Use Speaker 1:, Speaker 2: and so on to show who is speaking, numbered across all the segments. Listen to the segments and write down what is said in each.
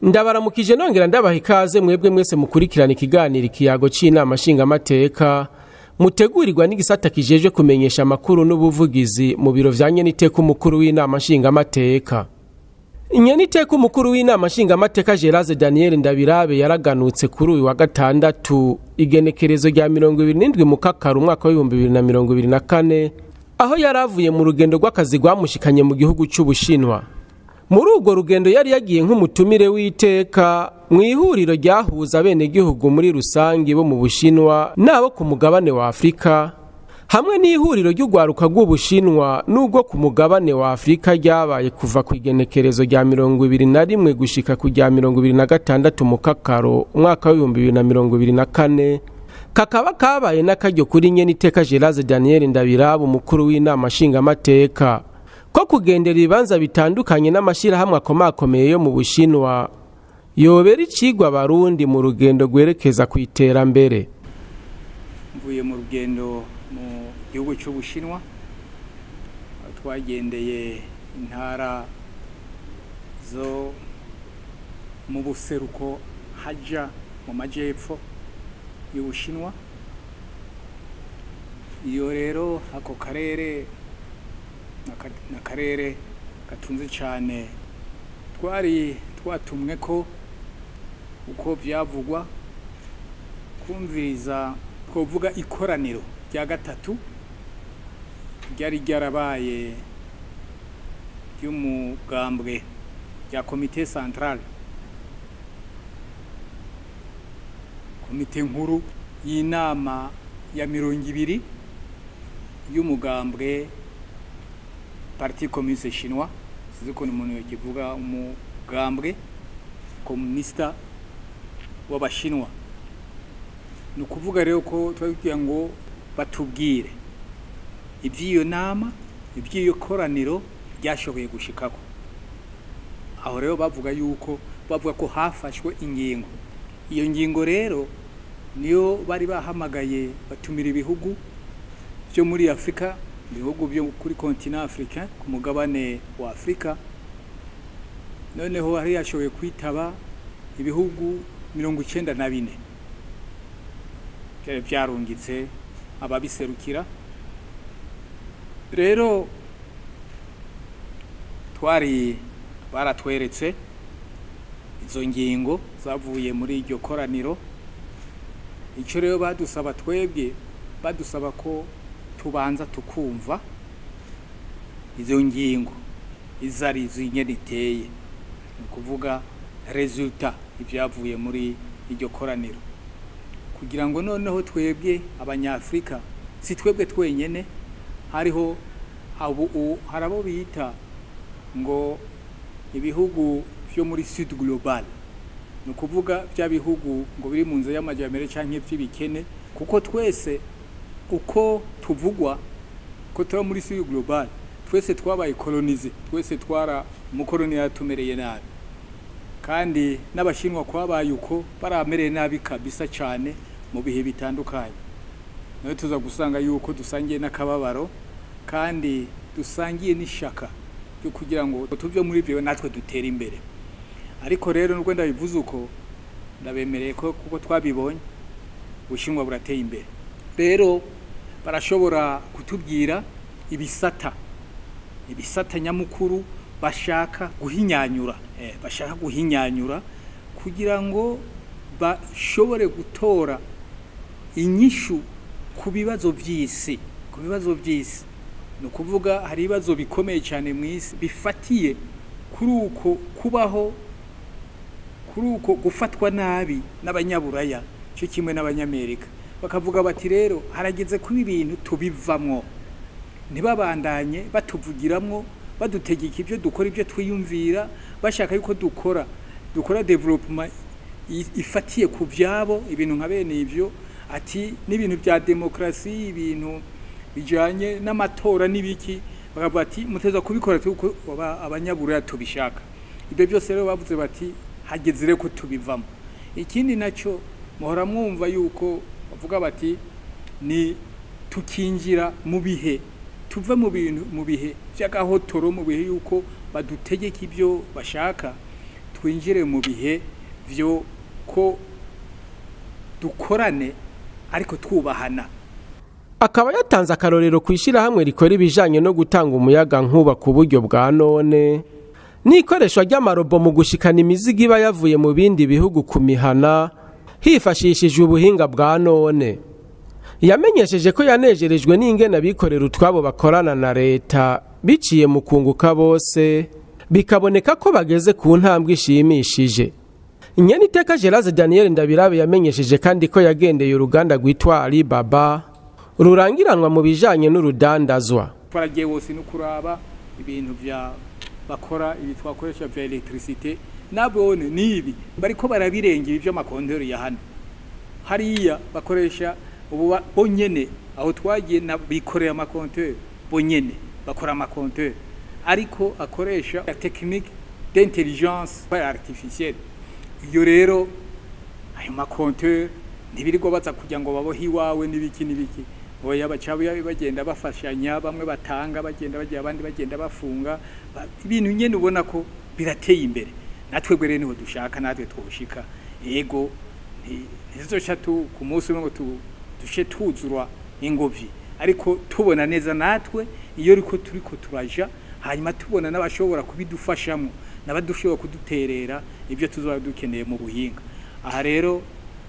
Speaker 1: Ndabaramukije nongera ndabaha ikaze mwebwe mwese mukurikirana ikiganiro ikiyago c'inama nshingamateka mutegurirwa n'igisata kijejwe kumenyesha amakuru n'ubuvugizi mu biro vya nyeniteka umukuru w'inama nshingamateka. Nyeniteka umukuru w'inama nshingamateka Gerase Daniel Ndabirabe yaraganutse kuri uyu wa gatandatu igenekerezo rya 27 Mukakaru umwaka wa 2024, aho yaravuye mu rugendo rw'akazi rwamushikanye mu gihugu c'Ubushinwa. Muri urwo rugendo yari yagiye nk'umutumire w'iteka mu ihuriro ryahuza abenegihugu muri rusangi bo mu Bushinwa n'abo ku mugabane wa Afrika, hamwe n'ihuriro ry'urwaruka rw'Ubushinwa n'ubwo ku mugabane wa Afrika ryabaye kuva ku igenekerezo rya 21 gushika ku rya 26 Mukakaro umwaka wa 2024, kakaba kabaye n'akaryo kuri nyeniteka Gerase Daniel Ndabirabe umukuru w'inama nshingamateka ko kugendera ibibanza bitandukanye n'amashirahamwe akomakomeye yo mu Bushinwa yobera icigwa Abarundi mu rugendo rwerekeza ku iterambere.
Speaker 2: Mvuye mu rugendo mu gihugu c'Ubushinwa, twagendeye intara zo mu buseruko haja mu majepfo y'Ubushinwa. Iyo rero ako karere n'akarere gatunze cyane, twari twatumwe ko uko byavugwa kumviriza twovuga ikoraniro rya gatatu ryari ryarabaye ry'umugambwe rya komite centrale, komite nkuru y'inama ya 20 y'umugambwe Parti communiste chinois, sinzi ukuntu umuntu yakivuga, umugambwe komunista w'Abashinwa. Ni ukuvuga rero ko twabibwira ngo batubwire iby'iyo nama, iby'iyo koraniro ryashoboye gushikako. Aho rero bavuga yuko bavuga ko hafashwe ingingo. Iyo ngingo rero niyo bari bahamagaye batumira ibihugu byo muri Afrika, ibihugu byo kuri continent africain, ku mugabane wa Afrika. Noneho hari yashoboye kwitaba ibihugu 94 byari byarungitse ababiserukira. Rero twari baratweretse izo ngingo zavuye muri iryo koraniro. Icyo rero badusaba twebwe, badusaba ko tubanza tukumva izo ngingo izari zinyene iteye, ni ukuvuga resultat ibyavuye muri iryo koraniro, kugira ngo noneho twebwe Abanyafrika, si twebwe twenyene, hariho abo harabo bita ngo ibihugu byo muri Sud Global, ni ukuvuga bya bihugu ngo biri mu nzira y'amajyambere canke by'ibikene, kuko twese uko tuvugwa ko tuba muri Sud Global, twese twabaye kolonize, twese twara umukoloni yatumereye nabi, kandi n'Abashinwa kwabaye uko baramereye nabi kabisa cyane mu bihe bitandukanye. Nawe tuza gusanga yuko dusangiye n'akababaro kandi dusangiye n'ishaka ryo kugira ngo tuve muri ibyo natwe dutere imbere. Ariko rero nubwo ndabivuze uko, ndabemereye ko kuko twabibonye Ubushinwa burateye imbere. Rero barashobora kutubwira ibisata nyamukuru bashaka guhinyanyura, bashaka guhinyanyura kugira ngo bashobore gutora inyishu ku bibazo by'isi, ku bibazo by'isi. Ni ukuvuga hari ibibazo bikomeye cyane mu isi bifatiye kuri uko kubaho, kuri uko gufatwa nabi n'abanyaburaya cyo kimwe n'Abanyamerika. Bakavuga bati rero harageze kuba ibintu tubivamwo, ntibabandanye batuvugiramwo, badutegeka ibyo dukora, ibyo twiyumvira, bashaka yuko dukora development ifatiye ku byabo, ibintu nka bene ivyo, ati n'ibintu bya demokrasi, ibintu bijanye n'amatora n'ibiki, bakavuga ati muteza kubikora tuko abanyaburaya tubishaka. Ibyo byose rero bavuze bati hageze rero ko tubivamo. Ikindi naco muhora mwumva yuko bavuga bati ni tukinjira mu bihe, tuve mu bintu, mu bihe by'agahotoro, mu bihe yuko badutegeka ibyo bashaka, twinjire mu bihe vyo ko dukorane ariko twubahana.
Speaker 1: Akaba yatanze akarorero ku ishyirahamwe rikora ibijanye no gutanga umuyaga nkuba ku buryo bwa none n'ikoreshwa ry'amarobo mu gushikana imizigo iba yavuye mu bindi bihugu ku mihana hifashishijwe ubuhinga bwa none. Yamenyesheje ko yanejerejwe n'ingene abikorera utwabo bakorana na leta biciye mu kunguka bose, bikaboneka ko bageze ku ntambwe ishimishije. Nyeniteka Gerase Daniel Ndabirabe yamenyesheje kandi ko yagendeye uruganda rwitwa Alibaba rurangiranwa mu bijanye n'urudandazwa.
Speaker 2: Twaragiye wose no kuraba ibintu vya bakora ibi twakoresha vya electricité, nabone nibi bariko barabirenga ibi vy'amakonteri ya hano hariya bakoresha ubu bonyene. Aho twagiye bikorera amakonteri bonyene, bakora amakonteri ariko akoresha la technique d'intelligence artificielle. Iyo rero ayo makonteri ntibirirwa baza kugira ngo babohe iwawe n'ibiki n'ibiki, oya, baca bagenda bafashanya, bamwe batanga bagenda bagira, abandi bagenda bafunga ibintu nyene ubona ko birateye imbere. Natwe rero niho dushaka natwe twoshika. Yego, ntizoca ku munsi umwe ngo dushe tuzurwa ingobyi, ariko tubona neza natwe iyo riko turiko turaja, hanyuma tubona n'abashobora kubidufashamo n'abadushobora kuduterera ibyo tuzoba dukeneye mu buhinga. Aha rero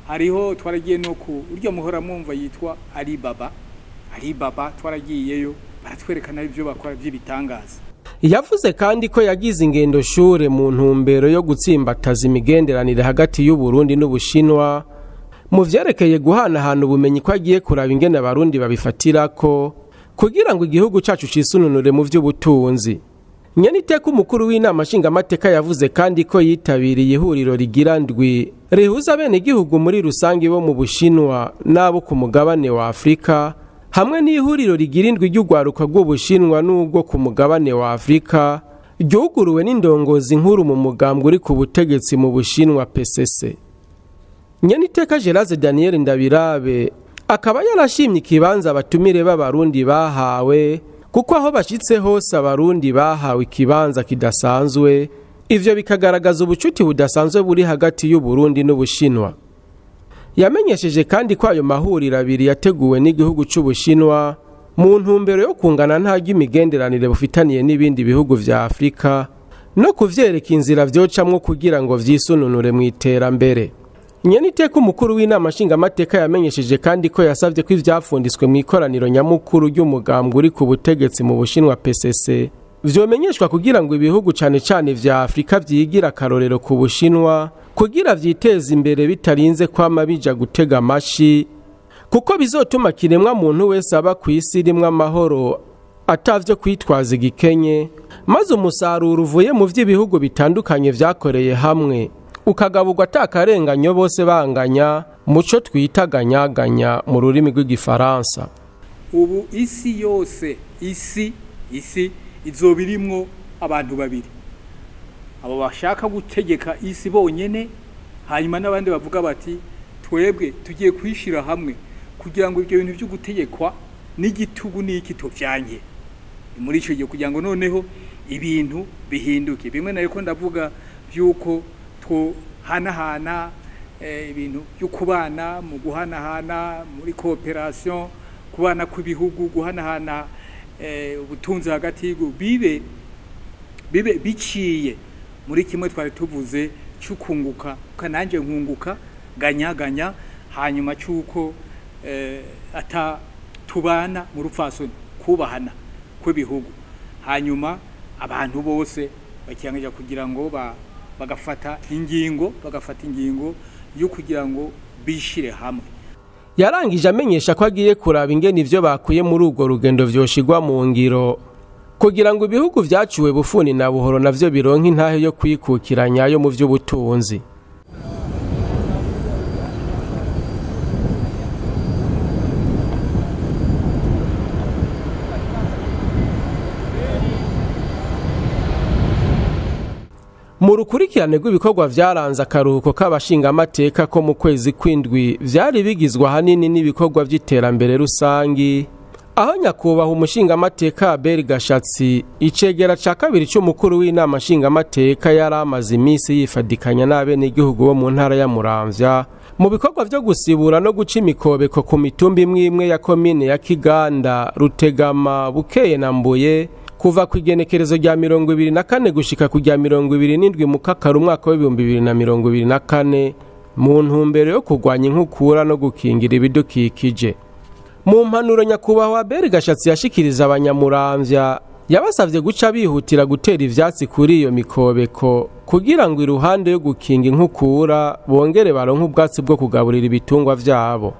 Speaker 2: hariho twaragiye no ku urya muhora mwumva yitwa Alibaba. Alibaba twaragiyeyo, baratwerekana ibyo bakora by'ibitangaza.
Speaker 1: Yavuze kandi ko yagize ingendo shure mu ntumbero yo gutsimbataza imigenderanire hagati y'u Burundi n'Ubushinwa mu vyerekeye guhanahana ubumenyi, ko agiye kuraba ingene abarundi babifatirako kugira ngo igihugu cacu cisununure mu vy'ubutunzi. Nyeniteka umukuru w'inama nshingamateka yavuze kandi ko yitabiriye ihuriro rigira ndwi rihuza bene igihugu muri rusange bo mu Bushinwa n'abo ku mugabane wa Afrika, hamwe n'ihuriro rigira indwi ry'urwaruka rw'Ubushinwa n'ubwo ku mugabane wa Afrika ryuguruwe n'indongozi nkuru mu mugambwe uri ku butegetsi mu Bushinwa PCC. Nyeniteka Gerase Daniel Ndabirabe akaba yarashimye ikibanza abatumire b'abarundi bahawe, kuko aho bashitse hose abarundi bahawe ikibanza kidasanzwe. Ivyo bikagaragaza ubucuti budasanzwe buri hagati y'u Burundi n'Ubushinwa. Yamenyesheje kandi ko ayo mahuriro abiri yateguwe n'igihugu c'Ubushinwa mu ntumbero yo kungana nta ry'imigenderanire bufitaniye n'ibindi bihugu vya Afrika no kuvyereka inzira vyocamwo kugira ngo vyisununure mu iterambere. Nyeniteka umukuru w'inama nshingamateka yamenyesheje kandi ko yasavye ko ivyafunditswe mu ikoraniro nyamukuru ry'umugambwe uri ku butegetsi mu Bushinwa PCC vyomenyeshwa kugira ngo ibihugu cane cane vya Afrika vyigira akarorero ku Bushinwa kugira vyiteze imbere bitarinze kwama bija gutega amashi, kuko bizotuma kiremwa muntu wese aba kw'isi rimwe amahoro atavyo kwitwaza igikenye, maze umusaruro uvuye mu vy'ibihugu bitandukanye vyakoreye hamwe ukagaburwa atakarenganyo bose banganya, muco twita ganyaganya mu rurimi rw'igifaransa.
Speaker 2: Ubu isi yose, isi izoba irimwo abantu babiri, abo bashaka gutegeka isi bonyene, hanyuma n'abandi bavuga bati twebwe tugiye kwishira hamwe kugira ngo ibyo bintu byo gutegekwa n'igitugu n'iki tuvyanke. Muri ico gihe kugira ngo noneho ibintu bihinduke, bimwe nariko ndavuga byuko tuhanahana ibintu byo kubana mu guhanahana muri cooperation, kubana kw'ibihugu, guhanahana ubutunzi hagati y'ibihugu, bibe biciye muri kimwe twari tuvuze cy'ukunguka, kananje nkunguka ganyaganya, hanyuma cyuko ata tubana mu rupfasoni, kubahana kw'ibihugu, hanyuma abantu bose bakiyangeje kugira ngo bagafata ingingo yo kugira ngo bishire hamwe.
Speaker 1: Yarangije amenyesha ko agiye kuraba ingene ivyo bakuye muri urwo rugendo vyoshigwa mu ngiro kugira ngo ibihugu vyaciwe bufuni na buhoro navyo bironke intahe yo kwikukiranya yo mu vy'ubutunzi. Mu rukurikirane rw'ibikorwa vyaranze akaruhuko k'abashingamateka ko mu kwezi kw'indwi vyari bigizwe ahanini n'ibikorwa vy'iterambere rusangi, Aho nyakubahwa umushingamateka Abel Gashatsi, icegera ca kabiri c'umukuru w'inama nshingamateka, yari amaze iminsi yifadikanya n'abenegihugu bo mu ntara ya Muramvya mu bikorwa vyo gusibura no guca imikobeko ku mitumba imwe imwe ya komine ya Kiganda, Rutegama, Bukeye na Mbuye, kuva ku igenekerezo rya 24 gushika ku rya 27 Mukakaro umwaka w'2024, mu ntumbero yo kurwanya inkukura no gukingira ibidukikije. Mu mpanuro nyakubahwa Abel Gashatsi yashikiriza abanyamuramvya, yabasavye guca bihutira gutera ivyatsi kuri iyo mikobeko kugira ngo iruhande yo gukinga inkukura bongere baronke ubwatsi bwo kugaburira ibitungwa vyabo.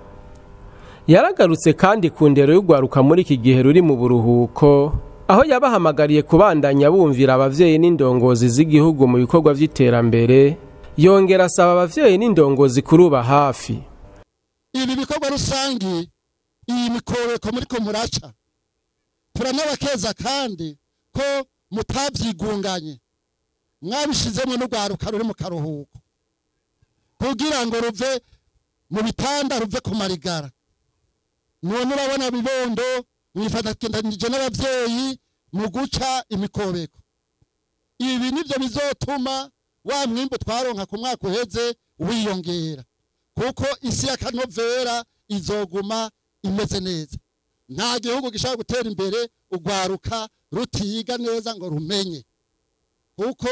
Speaker 1: Yaragarutse kandi ku ndero y'ugwaruka muri iki gihe ruri mu buruhuko, aho yabahamagariye kubandanya bumvira abavyeyi n'indongozi z'igihugu mu bikorwa vy'iterambere, yongera asaba abavyeyi n'indongozi kuruba hafi.
Speaker 3: Ibi bikorwa rusangi, iyi mikobeko muriko muraca, turanabakeza kandi ko mutavyigunganye, mwabishizemo n'urwaruka ruri mu karuhuko kugira ngo ruve mu bitanda, ruve ku marigara. None urabona bibondo mwifatakanije n'abavyeyi mu guca imikobeko. Ibi nivyo bizotuma wa mwimbu twaronka ku mwaka uheze wiyongera, kuko isi y'akanovera izoguma imeze neza. Nta gihugu gishobora gutera imbere urwaruka rutiga neza ngo rumenye, kuko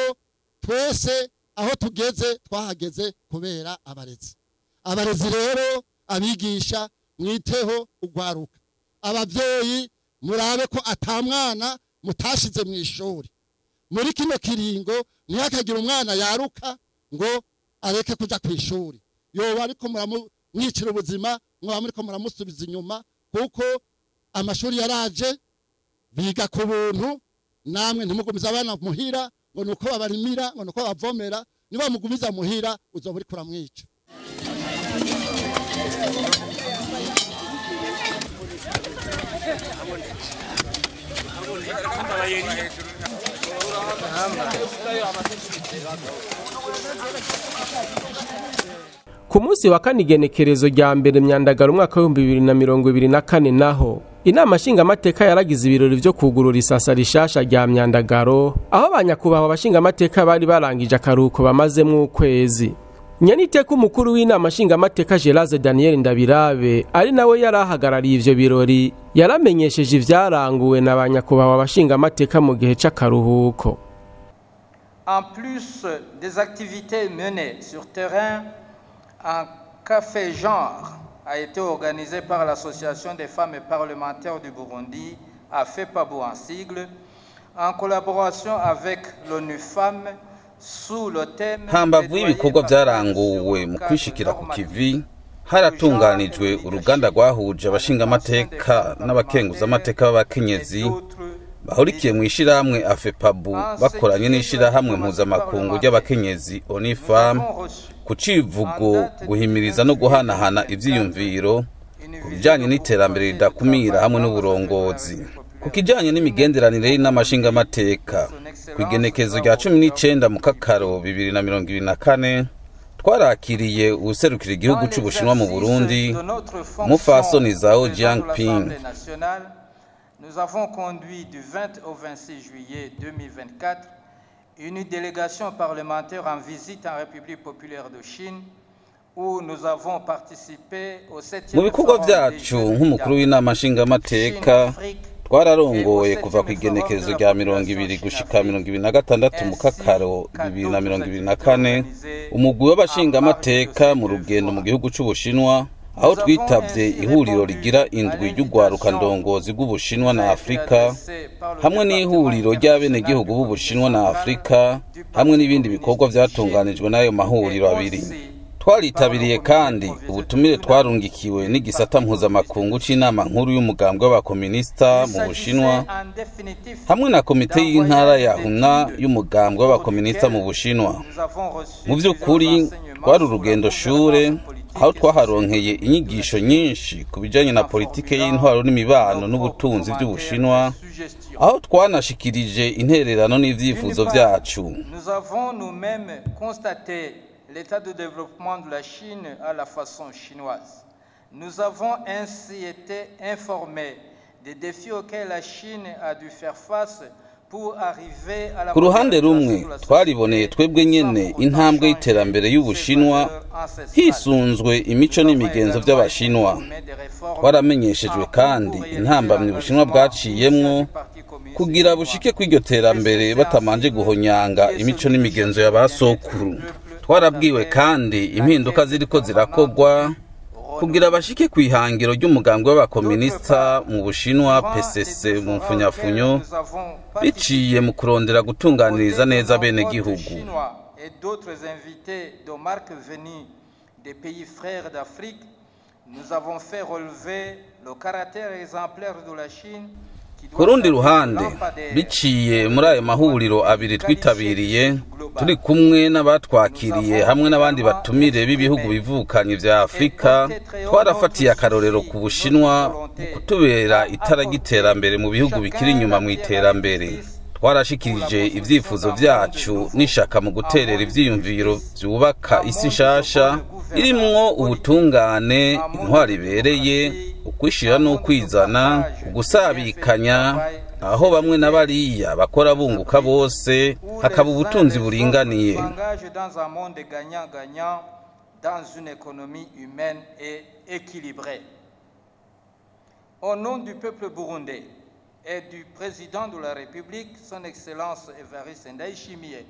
Speaker 3: twese aho tugeze twahageze kubera abarezi. Abarezi rero, abigisha, mwiteho urwaruka. Abavyeyi murabe ko atamwana mutashize mu ishuri muri kino kiringo, ntihakagira umwana yaruka ngo areke kuja ku ishuri. Yoba ariko muramwicira ubuzima, mwaba muriko muramusubiza inyuma, kuko amashuri yaraje, biga ku buntu. Namwe ntimugumize abana muhira ngo nuko babarimira, ngo nuko bavomera. Niba mugumiza muhira uzoba uriko uramwica.
Speaker 1: Ku munsi wa kane, igenekerezo rya 1 Myandagaro umwaka w'2024, naho inama nshingamateka yaragize ibirori vyo kugurura isasa rishasha rya Myandagaro, aho banyakubahwa abashingamateka bari barangije akaruhuko bamazemwo ukwezi. Nyaniteka umukuru w'inama nshingamateka Gélase Daniel Ndabirabe, ari nawe yari ahagarariye ivyo birori, yaramenyesheje ivyaranguwe na banyakubahwa abashingamateka mu gihe c'akaruhuko.
Speaker 4: En plus des activités menées sur terrain, un café genre a été organisé par l'Association des femmes parlementaires du Burundi, AFEPABU en sigle, en collaboration avec l'ONU Femmes, sous le thème.
Speaker 5: Hambavu y'ibikorwa byaranguwe mu kwishikira ku kivi, haratunganijwe uruganda rwahuje abashingamateka n'abakenguzamateka b'abakenyezi bahurikiye mu ishirahamwe AFEPABU, bakoranye n'ishirahamwe mpuzamakungu ry'abakenyezi ONU Femmes, ku civugo guhimiriza no guhanahana ivyiyumviro ku bijanye n'iterambere ridakumira hamwe n'uburongozi. Ku kijanye n'imigenderanire y'inama nshingamateka, ku igenekerezo rya 19 Mukakaro 2024, twarakiriye uwuserukira igihugu c'Ubushinwa mu Burundi, Mufasoni Zhao Jiangping.
Speaker 4: Nous avons conduit du 20 au 26 juillet 2024 une délégation parlementaire en visite en République populaire de Chine, où nous avons participé au 7e.
Speaker 5: Mu bikorwa vyacu nk'umukuru w'inama nshingamateka, twararongoye kuva ku igenekerezo rya 20 gushika 26 Mukakaro 2024 umugwi w'abashingamateka mu rugendo mu gihugu c'Ubushinwa, aho twitavye ihuriro rigira indwi ry'urwaruka ndongozi rw'Ubushinwa na Afurika, hamwe n'ihuriro ry'abenegihugu b'Ubushinwa na Afurika, hamwe n'ibindi bikorwa vyatunganijwe n'ayo mahuriro abiri. Twaritabiriye kandi ubutumire twarungikiwe n'igisata mpuzamakungu c'inama nkuru y'umugambwe w'abakominisita mu Bushinwa, hamwe na komite y'intara ya Hunan y'umugambwe w'abakominisita mu Bushinwa. Mu vy'ukuri rwari urugendo shure, aho twaharonkeye inyigisho nyinshi ku bijanye na politike y'intwaro n'imibano n'ubutunzi vy'Ubushinwa, aho twanashikirije intererano n'ivyifuzo vyacu.
Speaker 4: Nous avons nous-mêmes constaté l'état de développement de la Chine à la façon chinoise. Nous avons ainsi été informés Des défis auxquels la Chine a dû faire face pour arriver à la
Speaker 5: Ku ruhande rumwe, twariboneye twebwe nyene intambwe y'iterambere y'Ubushinwa hisunzwe imico n'imigenzo by'Abashinwa. Twaramenyeshejwe kandi intambamyi Ubushinwa bwaciyemwo kugira bushike kw'iryo terambere batamanje guhonyanga imico n'imigenzo ya ba sokuru. Twarabwiwe kandi impinduka ziriko zirakogwa kugira bashike kw'ihangiro ry'umugambwe w'abakominisita mu Bushinwa, PCC mu mfunyafunyo, biciye mu kurondera gutunganiriza neza bene gihugu.
Speaker 4: Et d'autres invités de marque venus des pays frères d'Afrique, nous avons fait relever le caractère exemplaire de la Chine.
Speaker 5: Ku rundi ruhande, biciye muri ayo mahuriro abiri twitabiriye turi kumwe n'abatwakiriye hamwe n'abandi batumire b'ibihugu bivukanye vya Afurika, twarafatiye akarorero ku Bushinwa mu kutubera itara ry'iterambere mu bihugu bikiri inyuma mu iterambere. Twarashikirije ivyifuzo vyacu n'ishaka mu guterera ivyiyumviro vyubaka isi nshasha irimwo ubutungane, intwari ibereye, ukwishira n'ukwizana, ugusabikanya, aho bamwe na bariya bakora bunguka bose, hakaba ubutunzi buringaniye.
Speaker 4: S'engage dans un monde gagnant-gagnant, dans une économie humaine et équilibrée. Au nom du peuple burundais et du président de la République, son Excellence Evariste Ndayishimiye,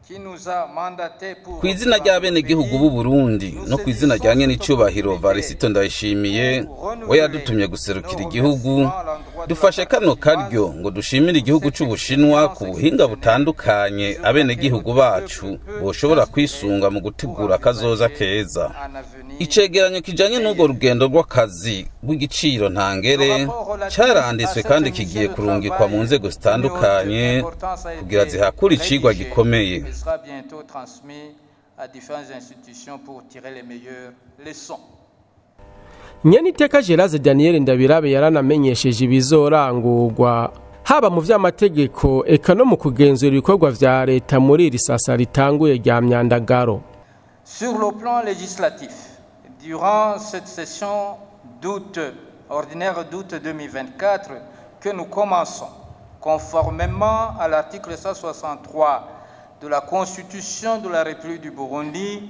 Speaker 4: qui nous a mandaté pour
Speaker 5: Ku izina ry'abenegihugu b'u Burundi no ku izina rya nyenicubahiro Varisito Ndayishimiye, we yadutumye guserukira igihugu, dufashe kano karyo ngo dushimire igihugu c'Ubushinwa ku buhinga butandukanye abenegihugu bacu boshobora kwisunga mu gutegura akazoza keza. Icegeranyo kijanye n'urwo rugendo rw'akazi rw'igiciro ntangere caranditswe kandi kigiye kurungikwa mu nzego zitandukanye kugira zihakure icigwa gikomeye.
Speaker 4: Et sera bientôt transmis à différentes institutions pour tirer les meilleures leçons.
Speaker 1: Nyeniteka Gerase Daniel Ndabirabe yaranamenyesheje ibizorangurwa haba mu vy'amategeko eka no mu kugenzura ibikorwa vya leta muri iri sasa ritanguye rya myandagaro.
Speaker 4: Sur le plan législatif, durant cette session d'août, ordinaire d'août 2024, que nous commençons, conformément à l'article 163 de la Constitution de la République du Burundi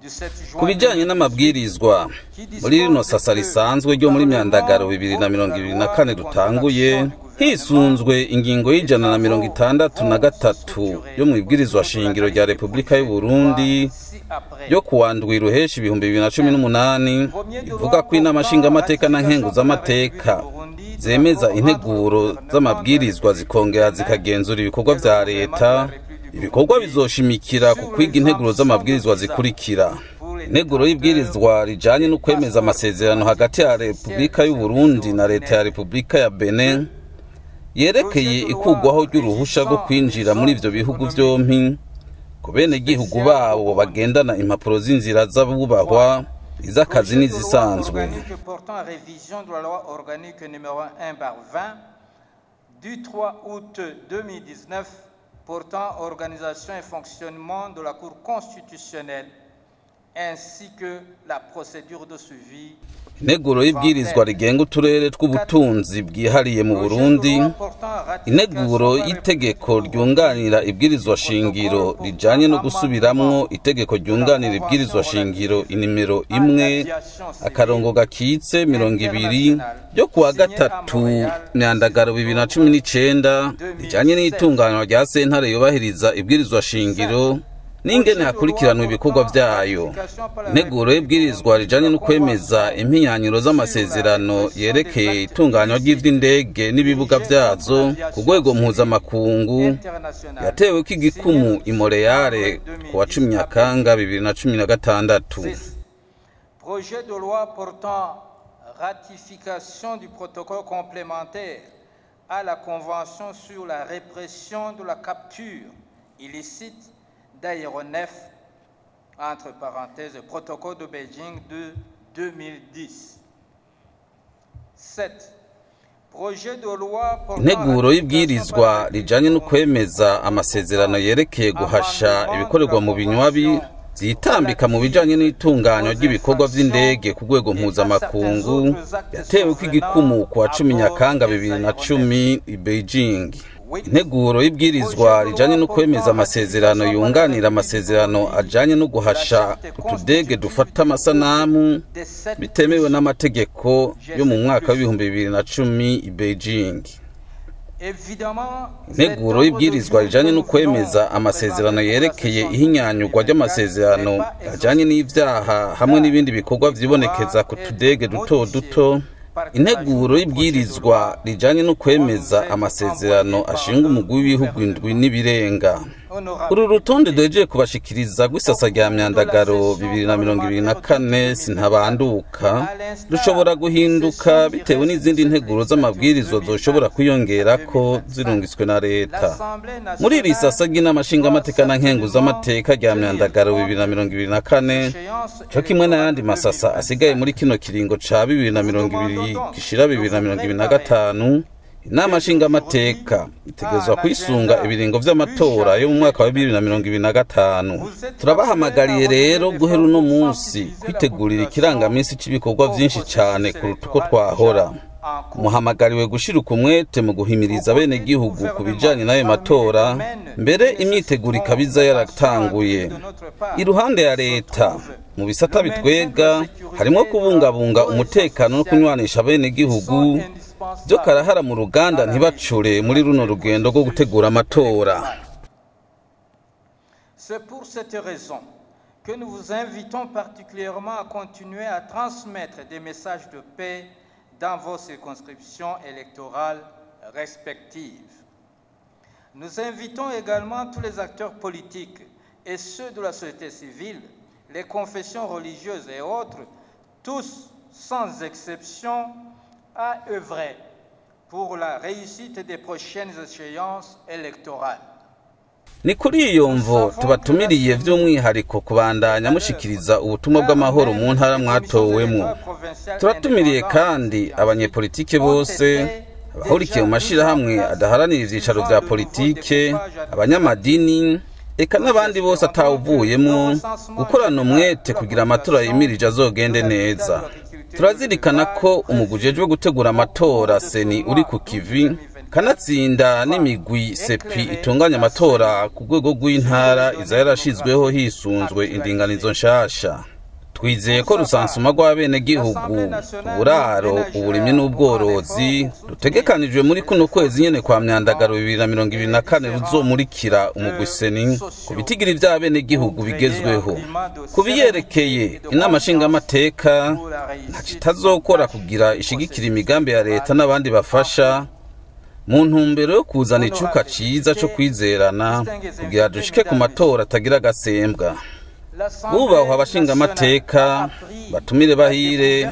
Speaker 4: du 7 juin
Speaker 5: Ku bijanye n'amabwirizwa, muri rino sasa risanzwe ryo muri myandagaro 2024 dutanguye, hisunzwe ingingo y'163 yo mu ibwirizwa shingiro rya Repubulika y'u Burundi yo kuwa 7 ruheshi 2018, ivuga ko inama nshingamateka na nkenguzamateka zemeza integuro z'amabwirizwa zikongera zikagenzura ibikorwa vya leta, ibikorwa bizoshimikira ku kwiga integuro z'amabwirizwa zikurikira: integuro y'ibwirizwa rijanye no kwemeza amasezerano hagati ya Repubulika y'u Burundi na Leta ya Repubulika ya Benin yerekeye ikurwaho ry'uruhusha rwo kwinjira muri ivyo bihugu vyompi ku benegihugu babo bagendana impapuro z'inzira z'abubahwa, iz'akazi n'izisanzwe.
Speaker 4: Organique portant révision de la loi organique numéro 1/20 du 3 août 2019 portant organisation et fonctionnement de la Cour constitutionnelle ainsi que la procédure de suivi.
Speaker 5: Integuro y'ibwirizwa rigenga uturere tw'ubutunzi bwihariye mu Burundi, integuro y'itegeko ryunganira ibwirizwa shingiro rijanye no gusubiramwo itegeko ryunganira ibwirizwa shingiro inimero 1-20 ryo kuwa 3 Myandagaro 2019 rijanye n'itunganywa rya sentare yubahiriza ibwirizwa shingiro n'ingene hakurikiranwa ibikorwa vyayo, integuro y'ibwirizwa rijanye no kwemeza impinyanyuro z'amasezerano yerekeye itunganywa ry'ivy'indege n'ibibuga vyazo ku rwego mpuzamakungu yateweko igikumu i Montreal ku wa 10 Nyakanga 2016.
Speaker 4: Projet de loi portant ratification du protocole complémentaire à la Convention sur la répression de la capture illicite d'aéronefs, entre parenthèses, protocole de Beijing de 2010. 7. Projet de loi portant
Speaker 5: Integuro y'ibwirizwa rijanye no kwemeza amasezerano yerekeye guhasha ibikorerwa mu binywabi Vyitambika mu bijanye n'itunganywa ry'ibikorwa vy'indege ku rwego mpuzamakungu, yatewe ko igikumu ku wa 10 Nyakanga 2010 i Beijing. Integuro y'ibwirizwa rijanye no kwemeza amasezerano yunganira amasezerano ajanye no guhasha utudege dufata amasanamu bitemewe n'amategeko yo mu mwaka w'2010 i Beijing. Integuro y'ibwirizwa rijanye no kwemeza amasezerano yerekeye ihinyanyurwa ry'amasezerano ajanye n'ivyaha hamwe n'ibindi bikorwa vyibonekeza ku tudege duto duto. Integuro y'ibwirizwa rijanye no kwemeza amasezerano ashinga umugwi w'ibihugu 7 n'ibirenga. Uru rutonde duhejeje kubashikiriza rw'isasa rya Myandagaro 2024 sintabanduka, rushobora guhinduka bitewe n'izindi nteguro z'amabwirizwa zoshobora kwiyongerako zirungitswe na leta. Muri iri sasa ry'inama nshingamateka na nkenguzamateka rya Myandagaro 2024, co kimwe n'ayandi masasa asigaye muri kino kiringo ca 2020 gishira 2025, inama nshingamateka itegerezwa kwisunga ibiringo vy'amatora yo mu mwaka wa 2025. Turabahamagariye rero guhera uno munsi kwitegurira ikirangaminsi c'ibikorwa vyinshi cane kuruta uko twahora. Muhamagariwe gushira umwete mu guhimiriza abenegihugu ku bijanye n'ayo matora, mbere imyiteguro ikabiza yaratanguye. Iruhande ya leta, mu bisata bitwega harimo kubungabunga umutekano no kunywanisha abenegihugu, byo karahara mu ruganda ntibacure muri runo rugendo rwo gutegura amatora.
Speaker 4: C'est pour cette raison que nous vous invitons particulièrement à continuer à transmettre des messages de paix dans vos circonscriptions électorales respectives. Nous invitons également tous les acteurs politiques et ceux de la société civile, les confessions religieuses et autres, tous sans exception, à œuvrer pour la réussite des prochaines échéances électorales.
Speaker 5: Ni kuri iyo mvo tubatumiriye by'umwihariko kubandanya mushikiriza ubutumwa bw'amahoro mu ntara mwatowemwo. Turatumiriye kandi abanyepolitike bose, abahurikiye mu mashirahamwe adaharanira ivyicaro vya politike, abanyamadini, eka n'abandi bose atawuvuyemwo, gukorana umwete kugira amatora yimirije azogende neza. Turazirikana ko umugwi ujejwe gutegura amatora seni uri ku kivi, kanatsinda n'imigwi sepi itunganya amatora ku rwego rw'intara iza yarashizweho hisunzwe indinganizo nshasha. Twizeye ko rusansuma rw'abenegihugu, uburaro, uburimyi n'ubworozi rutegekanijwe muri kuno kwezi nyene kwa Myandagaro 2024 ruzomurikira umugwi seni ku bitigiri vy'abenegihugu bigezweho. Ku biyerekeye inama nshingamateka ntaco itazokora kugira ishigikira imigambi ya leta n'abandi bafasha mu ntumbero yo kuzana icuka ciza co kwizerana kugira dushike ku matora atagira agasembwa. Bubahwa abashingamateka, batumire bahire.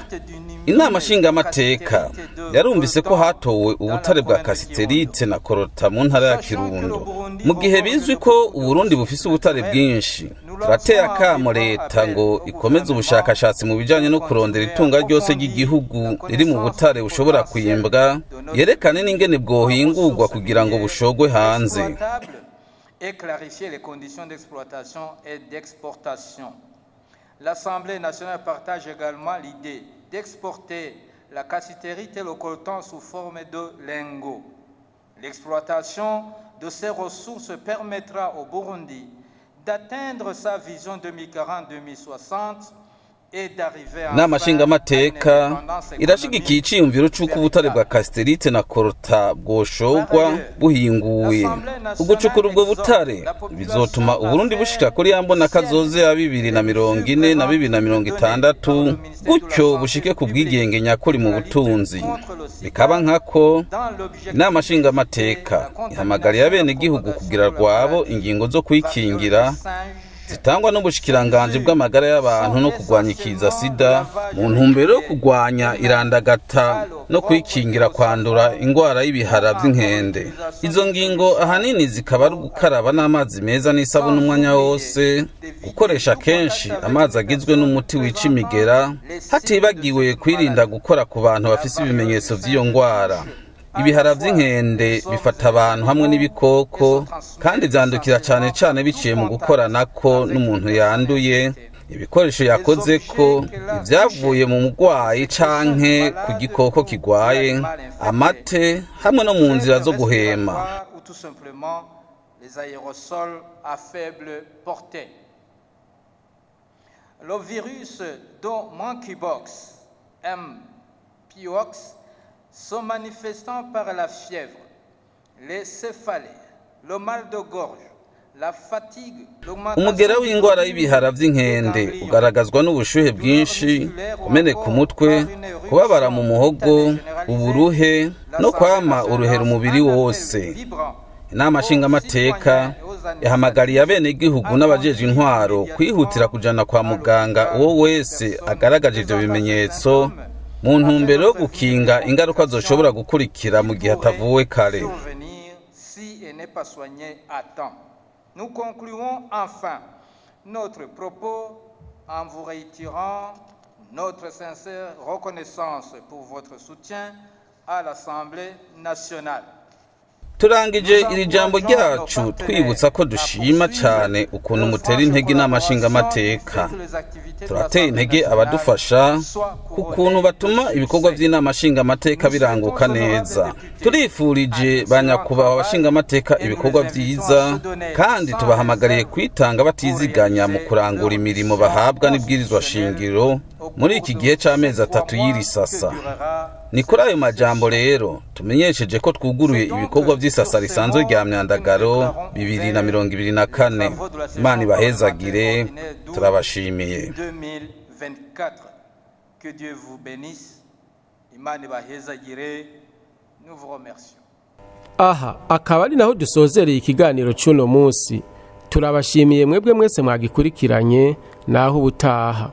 Speaker 5: Inama nshingamateka yarumvise ko hatowe ubutare bwa kasiterite na korota mu ntara ya Kirundo. Mu gihe bizwi ko Uburundi bufise ubutare bwinshi, turateye akamo leta ngo ikomeze ubushakashatsi mu bijanye no kurondera itunga ryose ry'igihugu riri mu butare bushobora kwimbwa, yerekane n'ingene bwohingurwa kugira ngo bushogwe hanze.
Speaker 4: Et clarifier les conditions d'exploitation et d'exportation. L'Assemblée nationale partage également l'idée d'exporter la cassitérite et le coltan sous forme de lingots. L'exploitation de ces ressources permettra au Burundi d'atteindre sa vision 2040-2060.
Speaker 5: Inama nshingamateka irashigikiye iciyumviro c'uko ubutare bwa kasiterite na korota bwoshogwa buhinguye. Ugucukura ubwo butare bizotuma Uburundi bushika kuri ya mbona kazoze ya 2040 na 2060, gutyo bushike ku bwigenge nyakuri mu butunzi. Bikaba nkako inama nshingamateka ihamagariye abenegihugu kugira rwabo ingingo zo kwikingira zitangwa n'ubushikiranganje bw'amagara y'abantu no kurwanya ikiza sida, mu ntumbero yo kurwanya irandagata no kwikingira kwandura ingwara y'ibihara vy'inkende. Izo ngingo ahanini zikaba ari ugukaraba n'amazi meza n'isabune umwanya wose, gukoresha kenshi amazi agizwe n'umuti wica imigera, hatibagiwe kwirinda gukora ku bantu bafise ibimenyetso vy'iyo ngwara. Ibihara vy'inkende bifata abantu hamwe n'ibikoko, kandi vyandukira cane cane biciye mu gukoranako n'umuntu yanduye, ibikoresho yakozeko, ivyavuye mu mugwayi canke ku gikoko kigwaye, amate hamwe no mu nzira zo guhema.
Speaker 4: Ou tout simplement les aérosols à faible portée. Le virus dont monkeypox, Mpox, se manifestant par la fièvre, les céphalées, le mal de gorge, la fatigue,
Speaker 5: Umugera w'indwara y'ibihara vy'inkende ugaragazwa n'ubushuhe bwinshi, kumeneka umutwe, kubabara mu muhogo, uburuhe no kwama uruhera umubiri wose. Inama nshingamateka yahamagariye abenegihugu n'abajejwe intwaro kwihutira kujana kwa muganga uwo wese agaragaje ivyo bimenyetso, mu ntumbero yo gukinga ingaruka zoshobora gukurikira mu gihe atavuwe kare.
Speaker 4: Survenir si elle n'est pas soignée à temps. Nous concluons enfin notre propos en vous réitérant notre sincère reconnaissance pour votre soutien à l'Assemblée nationale.
Speaker 5: Turangije iri jambo ryacu twibutsa ko dushima cyane ukuntu mutera intege inama nshingamateka. Turateye intege abadufasha ku kuntu batuma ibikorwa by'inama nshingamateka biranguka neza. Turifurije ba nyakubahwa abashingamateka ibikorwa byiza, kandi tubahamagariye kwitanga batiziganya mu kurangura imirimo bahabwa n'ibwirizwa shingiro muri iki gihe c'amezi 3 y'iri sasa. Ni kuri ayo majambo rero tumenyesheje ko twuguruye ibikorwa vy'isasa risanzwe rya Myandagaro 2024. Imana ibahezagire, turabashimiye.
Speaker 4: 2024. Que Dieu vous bénisse. Imana ibahezagire. Nous vous remercions.
Speaker 1: Aha akaba ari naho dusozereye ikiganiro c'uno munsi. Turabashimiye mwebwe mwese mwagikurikiranye, naho ubutaha.